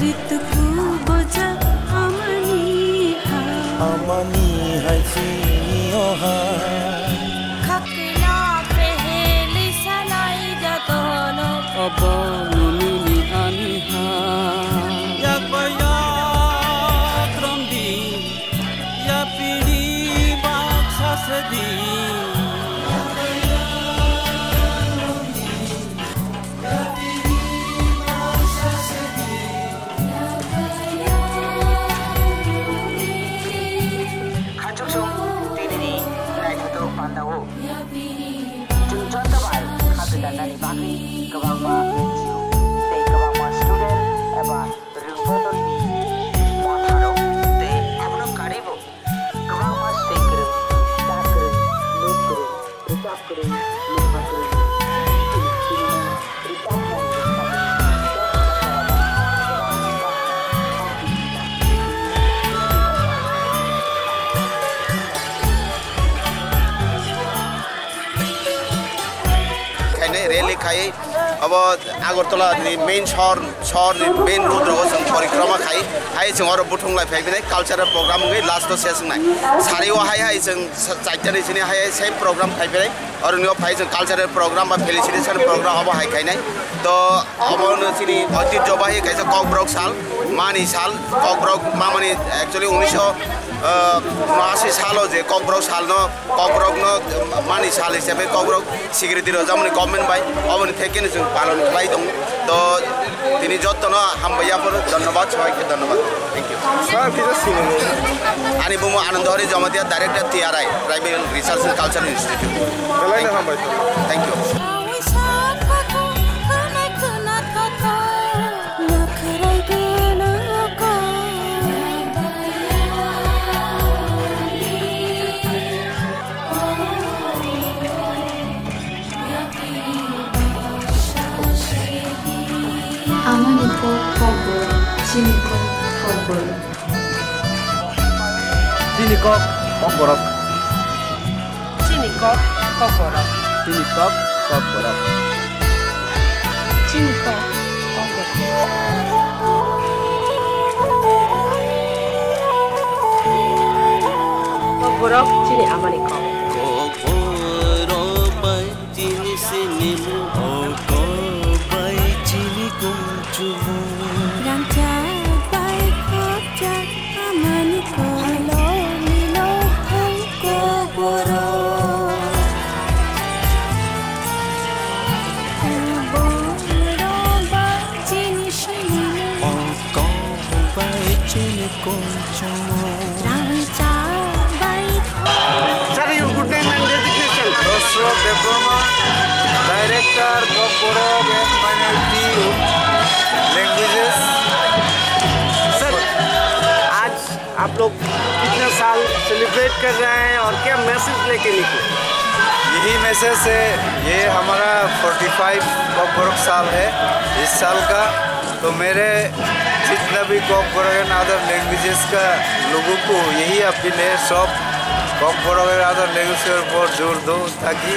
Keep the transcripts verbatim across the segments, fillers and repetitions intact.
Ritukhu boja amani ha. Amani hai chini o ha. Khakla peheli salai jatono. Obo nini ani ha. Yak ba yak romdi, ya pini baksa sedi. Khachukchung tinini naithotok pandao. Chwng joto bai kha gwdalnani bagwi kwbangma N G O tei kwbangma student eba rwngthomni motharok tei abono karwibo kwbangma swi kwrwng, cha kwrwng, luk kwrwng, rwchap kwrwng, mungsa kwrwng, khainai rally khai abo Agartala ni main shor, shor ni main road rogo chwng porikroma khai, hai chwng oro buthung lai phai bini cultural program wngwi last o ses wngnai. Sari o hai hai chwng sa-, chaita ni sini hai hai same program khai bini. Oro ni o phai chwng cultural program ba felicitation program abo hai khainai. To obo no chini oitijyo bahi kaisa Kokborok sal, mani sal, Kokborok mamani actually unisho, uh, unashi salo je Kokborok sal no Kokborok no mani sal hisabe Kokborok security rojak mani government bai oboni thekeno chwng palon khlai tongo. To tini jottono hambai yaphuru, dhonnobad, sobaike dhonnobad. Thank you. Sir, kisa sinini. Ani bumo Anando Hari Jamatia, Director T R I, Tribal Research and Cultural Institute. Belai no hambai. Thank you. Amani kok Kokborok, chini kok Kokborok. Chini kok Kokborok. Chini kok Kokborok. Chini kok Kokborok. Chini kok Kokborok. Kokborok chini amani kok. Kokborok bai chini sinimung, o kok bai chini kumchumung. Rangchak bai khopchak amani kok. Alo milo hong Kokborok. Kokborok bai chini sinimung. O kok bai chini kumchumung. Sir, your good name and designation. Dosrok Debbarma, Director, Kokborok and Minority Languages. Sir, आज आप लोग कितना साल सेलिब्रेट कर रहे हैं और क्या मैसेज लेके निकले? यही मैसेज है, ये हमारा फ़ोर्टी फ़ाइव कॉकबरक साल है इस साल का। तो मेरे जितना भी कॉकबरक and other languages का लोगों को यही अपील है, सब कॉकबरक and other language के ऊपर जोर दो, ताकि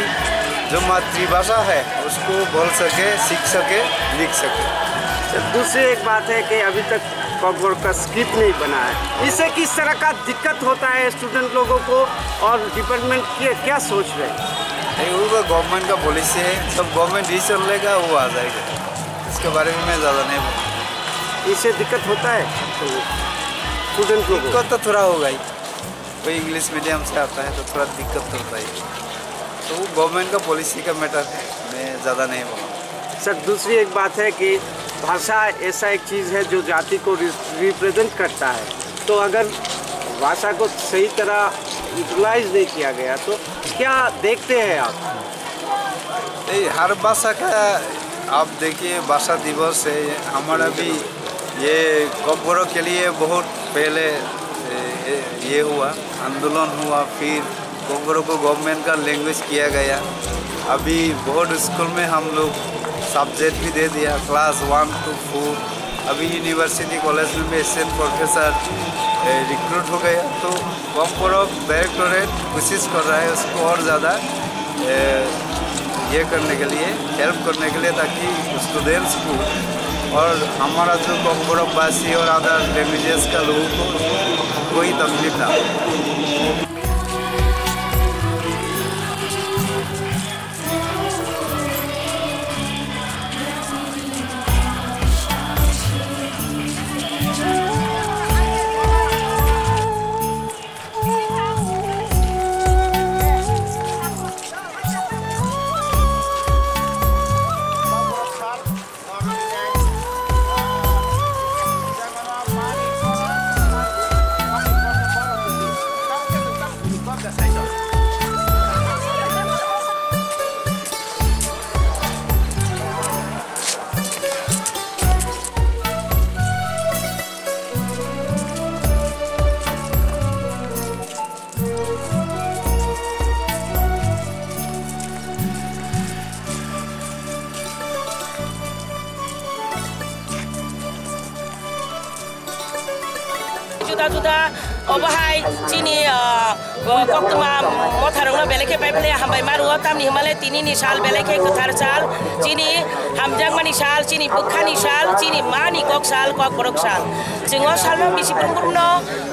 जो मातृभाषा है उसको बोल सके, सीख सके, लिख सके। सर, दूसरी एक बात है कि अभी तक कॉकबरक का स्क्रिप्ट नहीं बना है, इससे किस तरह का दिक्कत होता है स्टूडेंट लोगों को और डिपार्टमेंट के क्या सोच रहे हैं? नहीं, वो तो गवर्नमेंट का पॉलिसी है, जब गवर्नमेंट डिसीजन लेगा वो आ जाएगा, इसके बारे में मैं ज़्यादा नहीं बोलूँगा। इससे दिक्कत होता है स्टूडेंट लोगों को? दिक्कत तो थोड़ा होगा ही, कोई इंग्लिश मीडियम से आता है तो थोड़ा दिक्कत तो होता ही है। तो वो गवर्नमेंट का पॉलिसी का मैटर है, मैं ज़्यादा नहीं बोलूँगा। सर, दूसरी एक बात है कि भाषा ऐसा एक चीज़ है जो जाति को रि-, रिप्रेजेंट करता है, तो अगर भाषा को सही तरह यूटिलाइज नहीं किया गया तो क्या देखते हैं आप? नहीं, हर भाषा का आप देखिए, भाषा दिवस है, हमारा भी ये कॉकबरक के लिए बहुत पहले, ए, ए, ये हुआ, आंदोलन हुआ, फिर कॉकबरक को गवर्नमेंट का लैंग्वेज किया गया। अभी बहुत स्कूल में हम लोग सब्जेक्ट भी दे दिया, क्लास वन टू फ़ोर। अभी यूनिवर्सिटी कॉलेज में भी असिस्टेंट प्रोफेसर, ए, रिक्रूट हो गया। तो कॉकबरक डायरेक्टोरेट कोशिश कर रहा है उसको और ज़्यादा, ए, ये करने के लिए, हेल्प करने के लिए, ताकि स्टूडेंट्स को और हमारा जो कोकबोरोक वासी और अदर लैंग्वेजेस का लोगों को कोई तकलीफ ना हो। Juda juda obo hai chini, ah, koktwma motharokno belai khe paiphlai hambai ma rwo, tamni hwnba le tini ni sal belai khe kwthar sal, chini hamjakmani sal, chini bwkhani sal, chini mani kok sal, kokborok sal. Chwng o salno bisi brum brumno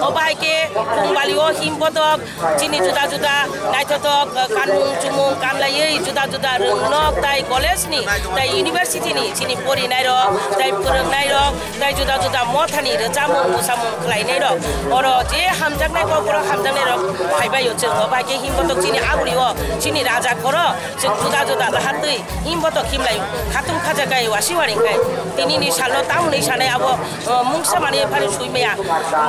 obo hai khe khum balio him bodok, chini juda juda naithothok, eh, kanmung chumung kanlaiwi juda juda rwngnok tai college ni tai university ni chini porinairok tai phwrwngnairok tai juda juda mothani rwchapmung mwsamung khlainairok oro je hamjaknai kokborok hamjaknairok phaibaio chwng o bai khe himbotok chini aguri o chini raja koro chwng juda juda lahatwi himbotok himlai khatung khajakai wasi waring kai tini ni salno tamoni sanai abo. O, mungsa mani phano sui maya.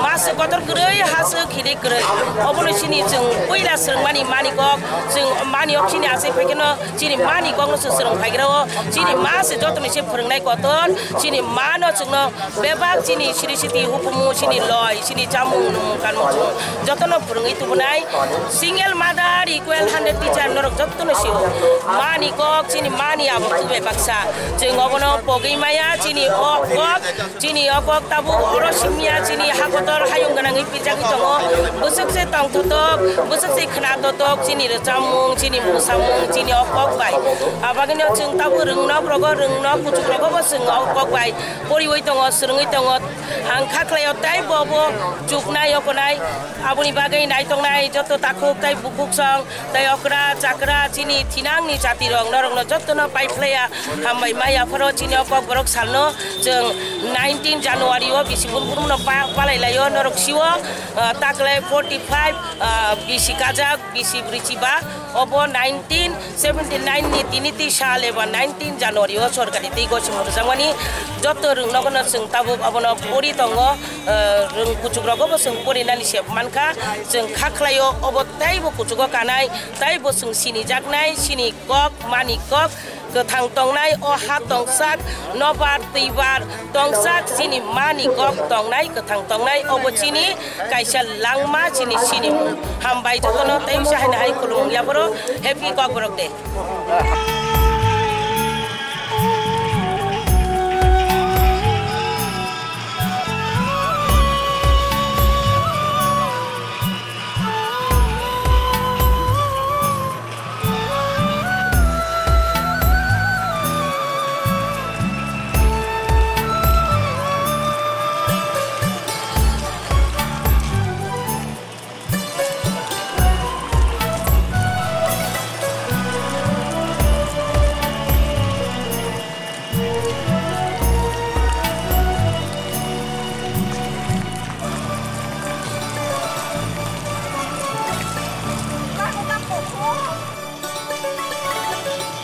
Ma se kotor kwrwi, ha se khini kwrwi. Obono chini chwng puila swrwngmani mani kok, chwng mani ok chini asai phaikeno chini mani kokno se swrwng phaigrao. Chini ma se joto ni se phwrwngnai kotor, chini mano chwngno bebak chini siri siti hukumu, chini loi, chini chamung, nwng, kanmung, chumung jotono phwrwngwi tubunai. Single mother equal hundred teacher norok jotono sio. Mani kok, chini mani abo tubui baksa. Chwng obono pogwi maya, chini o kok. Chini o kok tabuk oro simiya chini hakotor hayung gwnangwi pirjagwi tongo. Bwswk se tongthotok, bwswk se khwnathotok, chini rwchapmung, chini mwsamung, chini o kok bai. Abagwino chwng tabuk rwngnok rogo, rwngnok kuchuk rogo bo chwng o kok bai poriwi tongo, swrwngwi tongo. Ang kha khlaio tei bo bo chuknai, okonai. Aboni bagwi naitongnai joto takhuk tei bukhuk song. Tei okra, chakra, chini thinangni jatirok norokno jotono paiphlaiya, hambai maya phoro chini o kokborok salno chwng nineteen January o bisi burumno pa-, palai laio norok siwo, ah, takle forty five, ah, bisi kajak, bisi brichiba, obo nineteen seventy nine ni tini twi sal eba nineteen January o sorkari tei gochimo rwjakmani joto rwngnogono chwng tabuk abono pori tongo. Eh, rwng kuchuk rogo bo chwng porinani se mankha, chwng kha khlaio obo teibo kuchugo kanai, teibo chwng sinijaknai, chini kok, mani kok, kwthang tongnai, o ha tongsak, nobar twibar tongsak, chini mani kok tongnai, kwthang tongnai, obo chini kaisa langma, chini sinimung. Hambai jotono tei wngsa haino hai khulumung yaphoro, happy Kokborok day.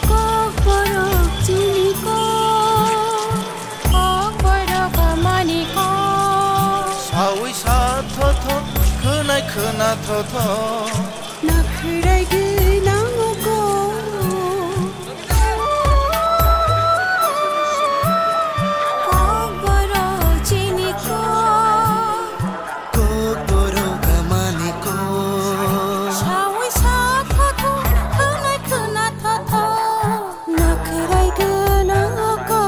Kokborok chini kok, kokborok amani kok. Sawi sa thotho, khwnai khwna thotho. Nakhwrai gwnang kok. Kokborok chini kok. Kokborok amani kok. Sawi sa thotho, khwnai khwna thotho. Nakhwrai gwnang kok.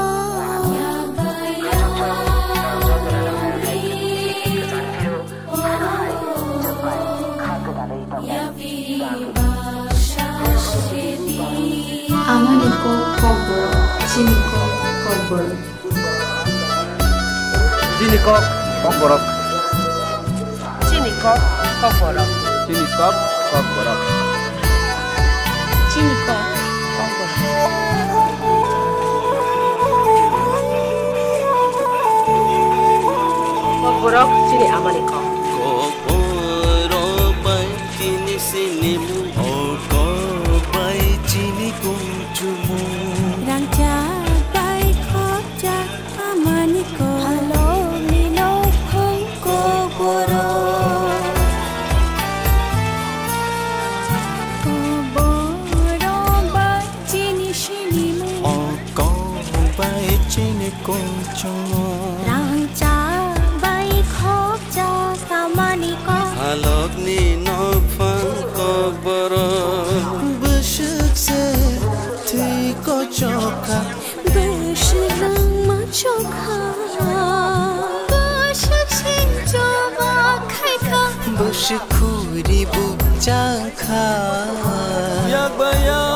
Ang Ani kok kokborok, chini kok kokborok. Chini kok kokborok. Chini kok kokborok. Chini kok kokborok. Chini kok kokborok. Kokborok chini amani kok. Kokborok bai chini sinimung. O kok bai chini kung chumung. Rangchak bai khopchak amani kok. Halokni nokhong kokborok. Kokborok bai chini sinimung. O kok bai chini kung chumung. Rangchak bai khopchak amani kok. Halokni nokhong kokborok. Bwswk se thwi kochok kha. Bwswk langma chokha. Bwswk sing choba khaikha. Bwswk khuri bukchang kha. Yak ba yak